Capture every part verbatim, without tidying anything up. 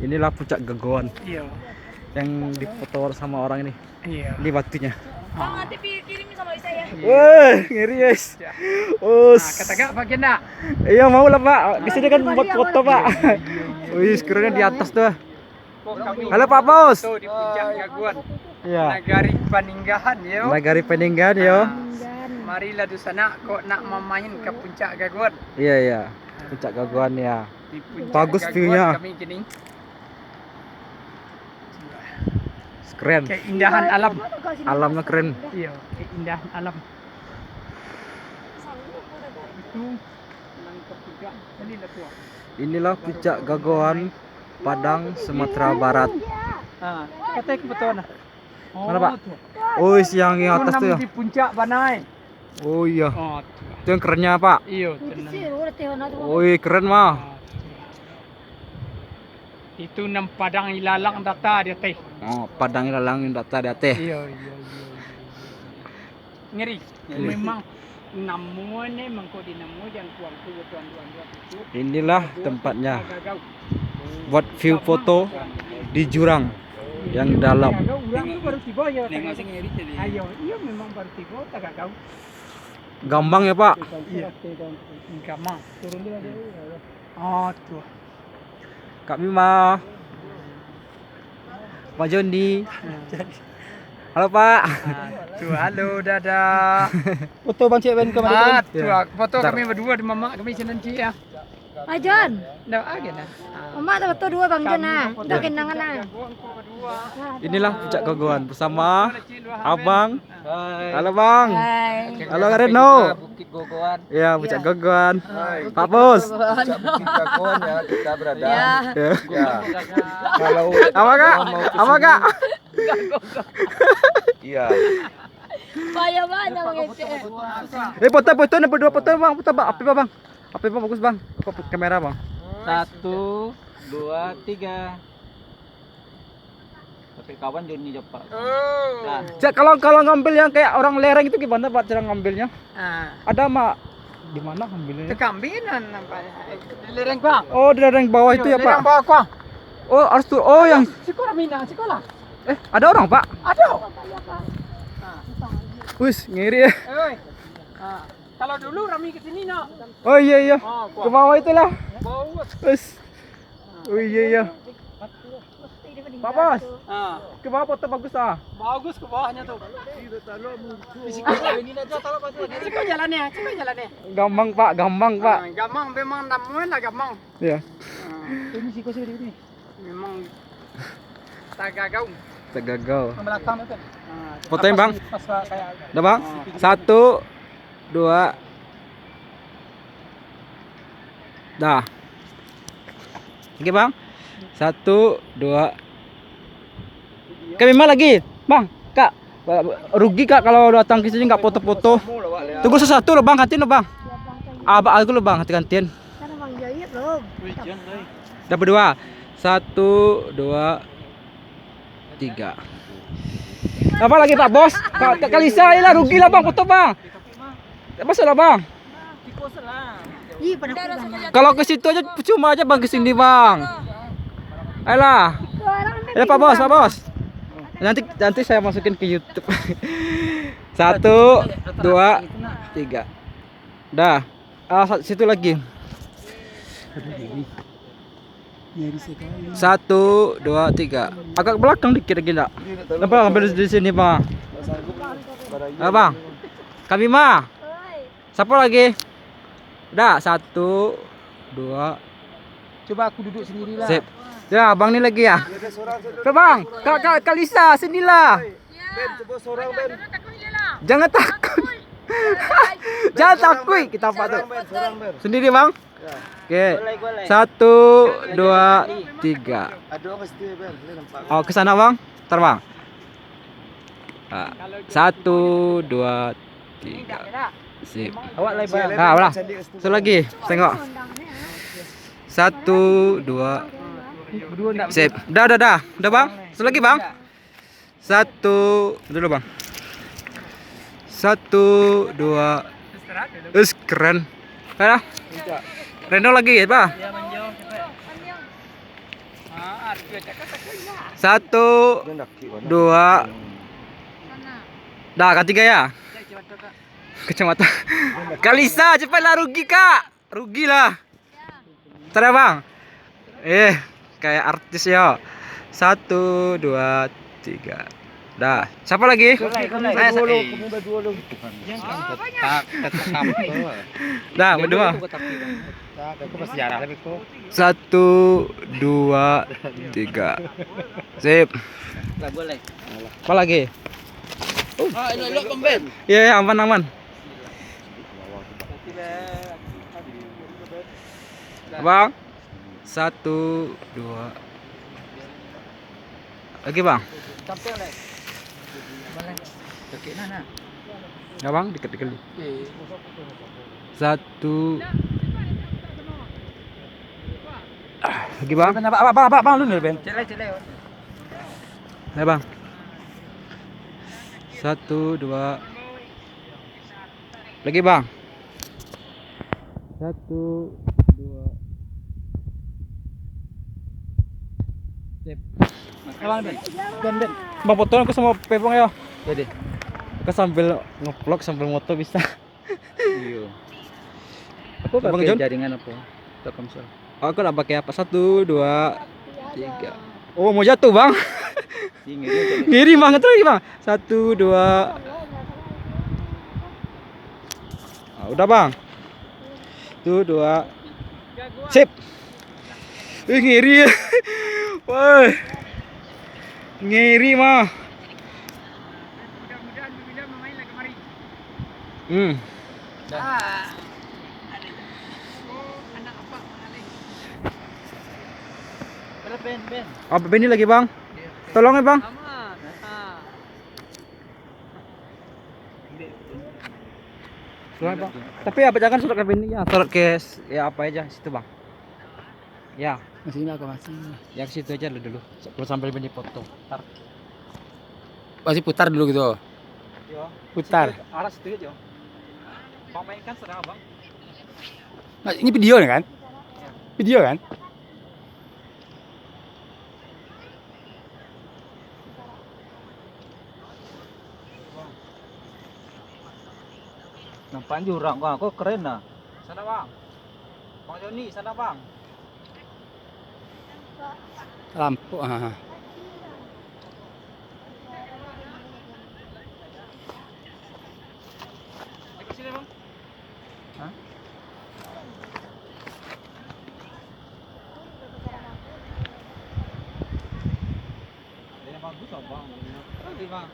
Inilah puncak Gagoan. Iya. Yang difoto sama orang ini. Iya. Ini batunya. Ah. Bang, nanti pi-, kirim sama saya. Iya. Weh, ngeri, guys. Ya. Us. Nah, katakan bagian dah. Iya, mau lah, Pak. Di sini kan buat foto, Pak. Wih, skrunya di atas tuh. Halo, Pak Bos. Tuh, di puncak Gagoan. Iya. Nagari Paninggahan, yo. Nagari Paninggahan, yo. Ah, marilah dunsanak, kok nak mamain ka puncak Gagoan. Iya, iya. Puncak Gagoan, ya. Di puncak Gagoan kami kini. Bagus view-nya. Keren. Keindahan alam. Alamnya keren. Iya, keindahan alam. Itu. Inilah puncak Gagoan, Padang, Sumatera Barat. Ah, katai ka foto nah. Mana, Pak? Oh, tu. Oh, siang yang atas tu ya? Di puncak banai. Oh iya. Oh, tu. Itu yang kerennya, Pak. Iyo, tenang. Oi, keren mah. Ah, tu. Itu nan padang ilalang data di ateh. Oh, padang ilalang data di ateh. Iyo, iyo, iyo, iyo. Ngeri. Ngeri. Memang namo ni mangko dinamo jangkuang tu, tuan-tuan, tuan-tuan. Inilah tempatnya. Buat view foto di jurang yang dalam. Urang tu baru tibo yo. Ayo, iyo memang baru tibo, tagagau. Gambang ya, Pak? Iya. Gambang. Turun dulu. Oh, tu. Kak Bima. Pak Joni. Halo, Pak. Ah, tu, halo, dadah. Foto Bang Cik Ben kemarin. Ah, tu, ah, foto kami berdua di mamak kami sinan, Cik, ya. Pak Jon. Ndak, ah, kena. Ah. Mamak tu foto dua Bang Jon, ah. Udah kenangan, ah. Inilah puncak Gagoan bersama Abang. Hai. Halo, Bang. Hai. Halo, Kak Reno. Bukit Gogoan. Ya, puncak Gogoan. Hai. Pak Bos. Puncak Bukit Gogoan ya, kita berada. Ya. Ya. Ya. Kalau Apa, Kak? Apa, Kak? Iya. Payah banget mengecek. Eh, foto, foto, ni berdua foto, Bang. Foto, Bang. Apa, Bang? Apa, Bang? Bagus, Bang. Apa kamera, Bang? Satu, dua, tiga. Tapi kawan Joni Jopak. Oh. Nah. Cak, kalau, kalau ngambil yang kayak orang lereng itu gimana, Pak, cara ngambilnya? Ah. Ada, Mak? Di mana ngambilnya? Tekambinan nampaknya. Di lereng, Bang. Oh, di lereng bawah itu ya, Pak? Lereng bawah, Bang. Oh, harus tu. Oh, yang Sikolah Mina, sikolah. Eh, ada orang, Pak? Ada. Ah. Wis, ngiri ya. Eh, oi. Ah. Kalau dulu rami ke sini, nak. Oh, iya, iya. Ah, kuah. Ke bawah itulah. Bawah. Wis. Oh, iya, iya. Pak Bos. Ah. Ke bawah foto bagus ah. Bagus ke bawahnya tu. Di siko, di siko jalannya, siko jalannya. Gampang, Pak, gampang, Pak. Ah, gampang, memang namuan lah gampang. Iya. Ah. Ini siko sini, ini. Memang tagagau. Tagagau. Yang belakang tu kan. Ah, fotoin, Bang. Pas, pas, pas, kayak Dah, Bang. Ah. Satu, dua. Dah. Oke, Bang. Satu, dua. Kami mah lagi, Bang. Kak, rugi, Kak, kalau datang ke sini nggak foto-foto. Tunggu satu-satu lo, Bang, gantiin lo, Bang. Abang aku lo, Bang, ganti-gantiin. Kan emang jahit lo. Dapat dua. Satu, dua, tiga. Apa lagi, Pak Bos? Kak, Kak Kalisa, iyalah, rugi lah, Bang, foto, Bang. Tak masalah, Bang. Ih, pada aku, Bang. Kalau ke situ aja percuma aja, Bang, ke sini, Bang. Ayolah. Ya, Pak Bos, Pak Bos. Nanti, nanti saya masukin ke YouTube. Satu, dua, tiga. Dah. Ah, sa-, situ lagi. Satu, dua, tiga. Agak belakang dikit lagi, ndak? Nampak sampai di, di sini, Bang? Ah, Bang. Kami mah. Siapa lagi? Dah, satu, dua. Coba aku duduk sendiri lah. Sip. Ya, Abang ni lagi ya. Bang, Kak, Kak, Kak Lisa, sinilah. Ben, coba sorang, Ben. Jangan takut. Jangan takut. Kita apa tu? Sorang, Ben, sorang, Ben. Sendiri, Bang? Ya. Oke. Satu, dua, tiga. Ada orang situ, Ben. Boleh nampak. Oh, ke sana, Bang. Ntar, Bang. Ah, satu, dua, tiga. Sip. Awak lah, Bang. Ah, ulah. Satu lagi. Tengok. Satu, dua. Sip. Dah, dah, dah. Dah, Bang. Satu lagi, Bang. Satu, dulu, Bang. Satu, dua. Us, keren. Dah. Reno lagi, Pak. Satu, dua. Dah, katiga ya? Kacamata. Kalisa, cepatlah, rugi, Kak. Rugi lah. Tadi, Bang. Eh, kayak artis yo. Satu, dua, tiga. Dah. Siapa lagi? Saya, saya. Dah, berdua. Satu, dua, tiga. Sip. Apa lagi? Iya, iya, aman, aman. Bang. Satu, dua. Lagi, Bang. Ya, Bang, dikit-dikit. Satu. Ah, lagi, Bang. Abang, abang, abang, abang, lu nih, Ben. Ya, Bang. Satu, dua. Lagi, Bang. Satu, dua. Sip. Abang, Ben. Ben, Ben. Bang, foto aku samo Pepong yo. Jadi. Aku sambil nge-vlog sambil moto bisa. Iyo. Apa Bang pakai John? Jaringan apa? Telkomsel. Aku nak pakai apa? Satu, dua, tiga. Oh, mau jatuh, Bang. Ih, ngeri, ngeri. Ngeri, Bang. Terus lagi, Bang. Satu, dua. Ah, udah, Bang. Satu, dua. Sip. Ih, ngeri. Woi. Ngeri, mah. Hmm. Apa Benny lagi, Bang? Tolong ya, Bang. Tolong ya, Bang. Tapi apa, jangan sorot ke Benny ya, sorot ke s-, ya apa aja situ, Bang. Ya. Masih nak ke masih. Ya ke situ aja lah dulu. Belum sampai Benny foto. Ntar. Masih putar dulu gitu. Yo. Putar. Situ, arah situ aja. Bang mainkan serah, Bang. Nah, ini video nih kan? Video kan? Nampak jurang, wah, kok keren nah. Sana, Bang. Bang Joni, sana, Bang. Lampu, ah. Hah? Dia bagus, Bang. Terus, Bang.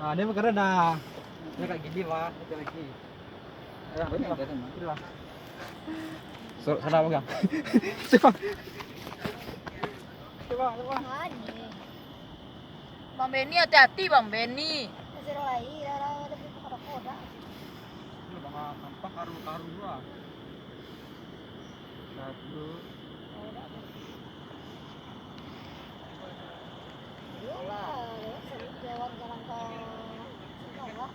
Nah, dia bergerak dah. Dia kayak gini, Bang. Itu lagi. Ya, betul, Bang. Betul, Bang. So-, salah, Bang. Coba. Coba, coba. Bang Benny, hati-hati, Bang Benny. Nampak karu-karu dua. Satu. Iyolah, lewat sini, lewat jalan tol Singkawang.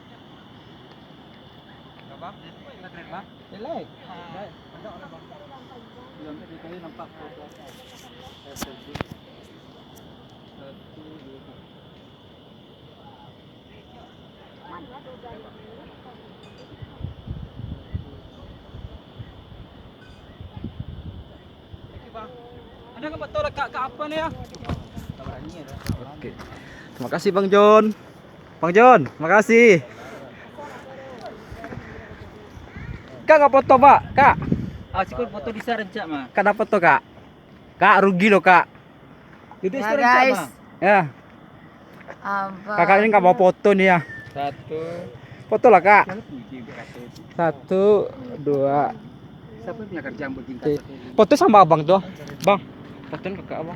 Enggak, Bang. Enggak keren, Bang. Jelek. Jelek. Enggak, enggak, Bang. Iya, enggak dikali nampak. Satu, dua. Ada nggak betul dekat ke apa nih ya? Oke. Terima kasih Bang John. Bang John, makasih. Kak, nggak foto, Pak? Kak. Ah, sikul foto bisa rencak, mah. Kak, dapat foto, Kak? Kak, rugi loh, Kak. Itu ya, guys. Bang. Ya. Apa? Kakak ini nggak mau foto nih ya. Satu. Foto lah, Kak. Satu, dua. Siapa yang punya kerjaan begini? Oke. Foto sama abang tuh. Bang, fotoin kakak abang.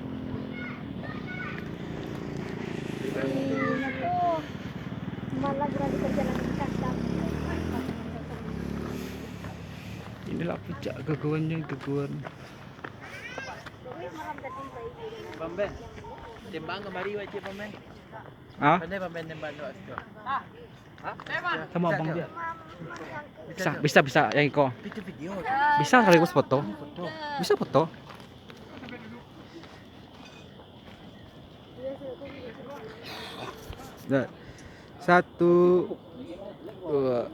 Iya, tuh. Malah berani kerja lagi, Kak. Inilah puncak gagawannya, gagawan. Bang Ben, tembak kamari wajib, Bang Ben. Ah? Pandai Bang Ben tembak tu, situ. Sama Bang. Bisa, bisa, bisa, yang iko. Itu video. Bisa sekaligus foto. Foto. Bisa foto. Dah. Satu, dua.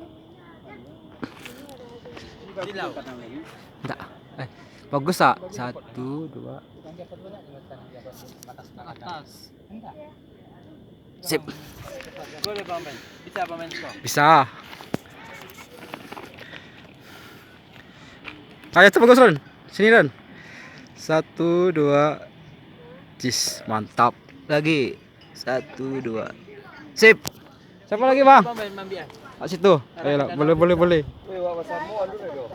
Enggak. Eh, bagus, Kak. Satu, dua. Sip. Boleh, Bang Ben. Bisa, Bang Ben, skor? Bisa. Ayo, tu bagus, Ron. Sini, Ron. Satu, dua. Cis, mantap. Lagi. Satu, dua. Sip. Siapa lagi, Bang? Bang Ben, ambil, ah. Kat situ. Ayolah, boleh, boleh, boleh. Weh, wak basamo anu dah, doh.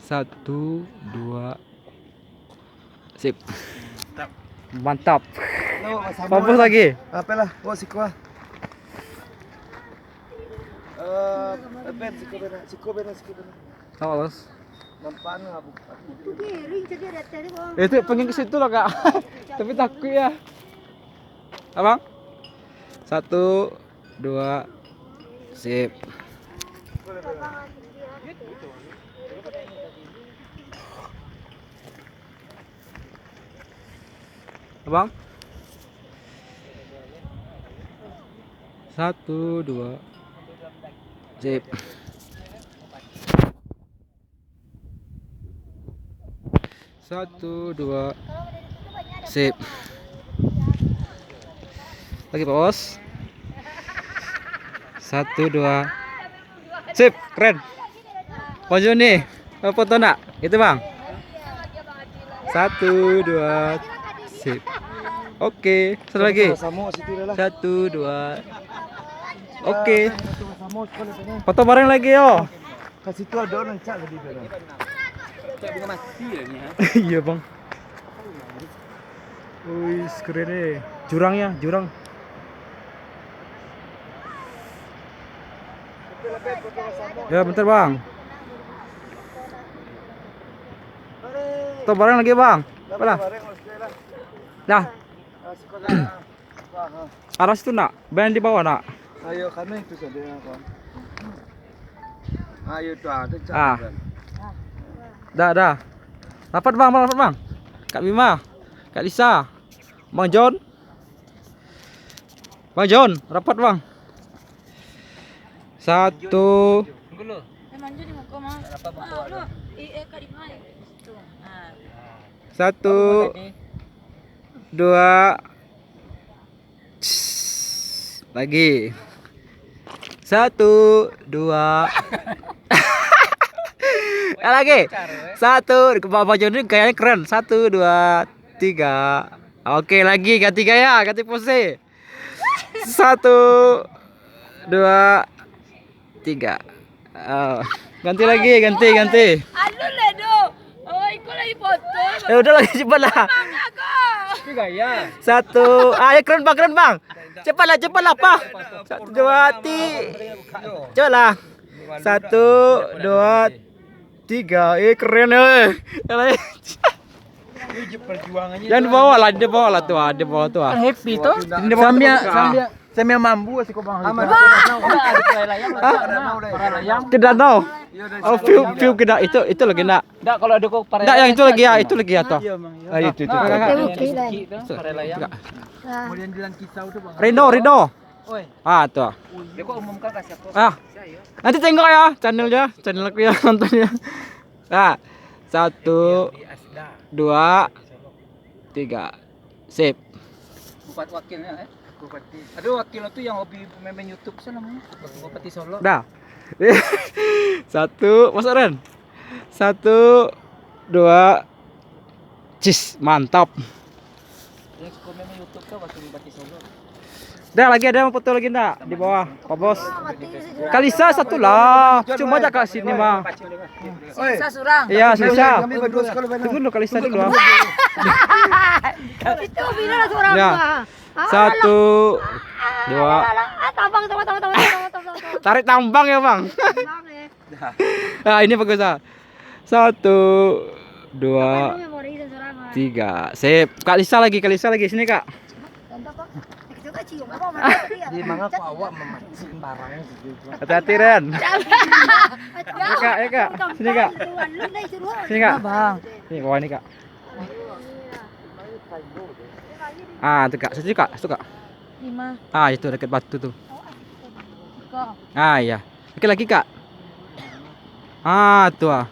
Satu, dua. Sip. Mantap. Mantap. Yo, wak basamo. Bagus lagi. Apalah, wak siko ah. Eh, Ben, siko Ben, siko Ben, siko Ben. Apa, Bos? Nampak anu, Bang. Itu giring saja di atas ni, Bang. Eh, itu pengen ke situ lah, Kak. Tapi takut ya. Abang? Satu, dua, sip. Abang? Satu, dua. Sip. Satu, dua. Sip. Lagi, Pak Bos. Satu, dua. Sip, keren. Bang Joni, apa tu nak? Itu, Bang. Satu, dua. Sip. Oke, satu lagi. Samo situ dah lah. Satu, dua. Oke. Foto bareng lagi, yo. Ka situ ado rancak tadi tu. Cak bunga mati lah ni, ha. Iya, Bang. Wih, keren eh. Jurang ya, jurang. Ya, bentar, Bang. Tuh, bareng lagi, Bang. Apalah? Dah. Arah situ nak? Bang di bawah nak? Ayo, kami itu saja, kawan. Ayo, tu ada. Ah. Dah, dah. Rapat, Bang, Bang, rapat, Bang. Kak Bima, Kak Lisa, Bang John. Bang John, rapat, Bang. Satu. Tunggu lu. Eh, manjo di muka, Mang. Rapat muka. Ah, lu. Eh, eh, Kak Bima, eh. Tuh. Ah. Satu, dua, lagi. Satu, dua. Ya, lagi. Satu, Bang John ni gayanya keren. Satu, dua, tiga. Oke, lagi ganti gaya, ganti pose. Satu, dua, tiga. Ah, ganti lagi, ganti, ganti. Alun lah tu. Oh, ikut lagi foto. Eh, udah lagi, cepat lah. Mangga kau. Itu gaya. Satu. Ah, ya, keren, Bang, keren, Bang. Cepatlah, cepatlah, Pak. Satu, dua, ti-, cepatlah. Satu, dua, tiga. Eh, keren, eh. Yang lain. Jangan dibawa lah, dia bawa lah tu, ah, dia bawa tu, ah. Kan happy tu. Dia bawa tu, sambil, ah. Sambil, sambil mambu siko bang. Aman. Ke danau. Oh, view, view ke da-, itu, itu lagi nak. Ndak, kalau ada kau parai. Ndak, yang itu lagi ya, itu lagi ya, toh. Iya, Mang, iya. Ah, itu, itu. Nah, itu. Nah, itu. Parai layang. Enggak. Nah. Kemudian jalan kisau tu, Bang. Reno, Reno. Oi. Ah, tu. Dia kok umumkan ke siapa? Ah. Nanti tengok ya channelnya, channel aku ya, nonton ya. Nah, satu, dua, tiga. Sip. Bupat wakilnya, eh. Bupati. Ada wakil tu yang hobi main-main YouTube, siapa namanya? Wakil Bupati Solok. Dah. Satu, masuk Ren. Satu, dua, cis, mantap. Yang suka main-main YouTube tu wakil Bupati Solok. Dah, lagi ada yang foto lagi ndak di bawah, Pak Bos? Kalisa satu lah. Cuma aja kat sini mah. Oi. Sisa surang. Iya, sisa. Kami berdua sekolah bareng. Tunggu dulu, Kalisa dulu, ah. Itu bila lah seorang. Ya. Mah. Satu, dua. Alah, alah, alah. Ah, tambang, tambang, tambang. Tarik tambang ya, Bang. Tambang, eh. Nah, ini bagus, ah. Satu, dua, tiga. Sip. Kak Lisa lagi, Kak Lisa lagi. Sini, Kak. Di mana kok awak memancing barang gitu? Hati-hati, Ren. Ya, Kak, ya, Kak. Sini, Kak. Sini, Kak. Bang. Sini, bawah ni, Kak. Ah, tu, Kak. Situ, Kak. Situ, Kak. Lima. Ah, itu dekat batu tu. Iko. Ah, iya. Oke, lagi, Kak. Ah, tu ah.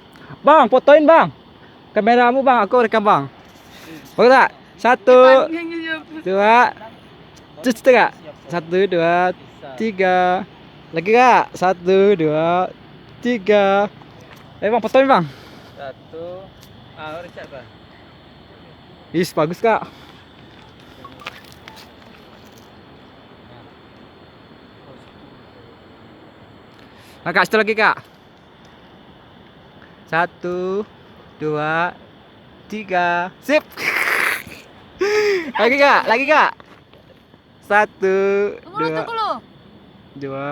Bang, fotoin, Bang. Kameramu, Bang. Aku rekam, Bang. Bagus tak? Satu, dua, terus, Kak. Satu, dua, tiga. Lagi, Kak. Satu, dua, tiga. Eh, Bang, fotoin, Bang. Satu. Ah, udah siap, Bang. Is, bagus, Kak. Nah, Kak, satu lagi, Kak. Satu, dua, tiga. Sip. Lagi, Kak, lagi, Kak. Satu, Tunggu lu, dua, tunggu lu. Dua.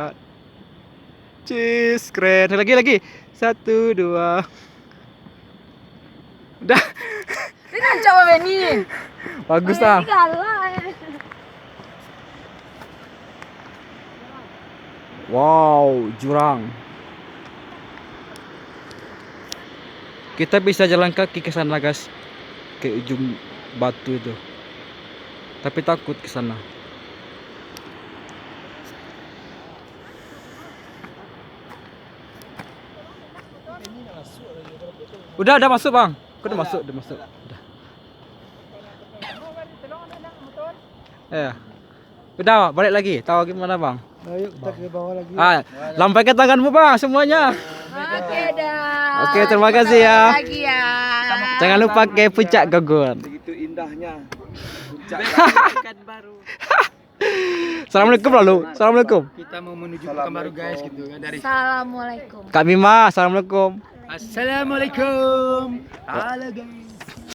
Cheese, keren. Lagi, lagi. Satu, dua. Udah. Ini rancak, Bang Benny. Bagus, ah. Ini galak, eh. Wow, jurang. Kita bisa jalan kaki ke sana, guys. Ke ujung batu itu. Tapi takut ke sana. Udah, udah masuk, Bang. Aku udah masuk, udah masuk. Udah. Ya. Udah, balik lagi. Tahu gimana, Bang? Ayo, kita ke bawah lagi. Ah, lampaikan tanganmu, Bang, semuanya. Oke, dah. Oke, terima kasih, ya. Lagi, ya. Jangan lupa ke Puncak Gogon. Begitu indahnya Puncak Pekanbaru. Assalamualaikum lalu. Assalamualaikum. Kita mau menuju Pekanbaru, guys, gitu kan, dari Assalamualaikum. Kak Bima, assalamualaikum. Assalamualaikum. Halo, guys.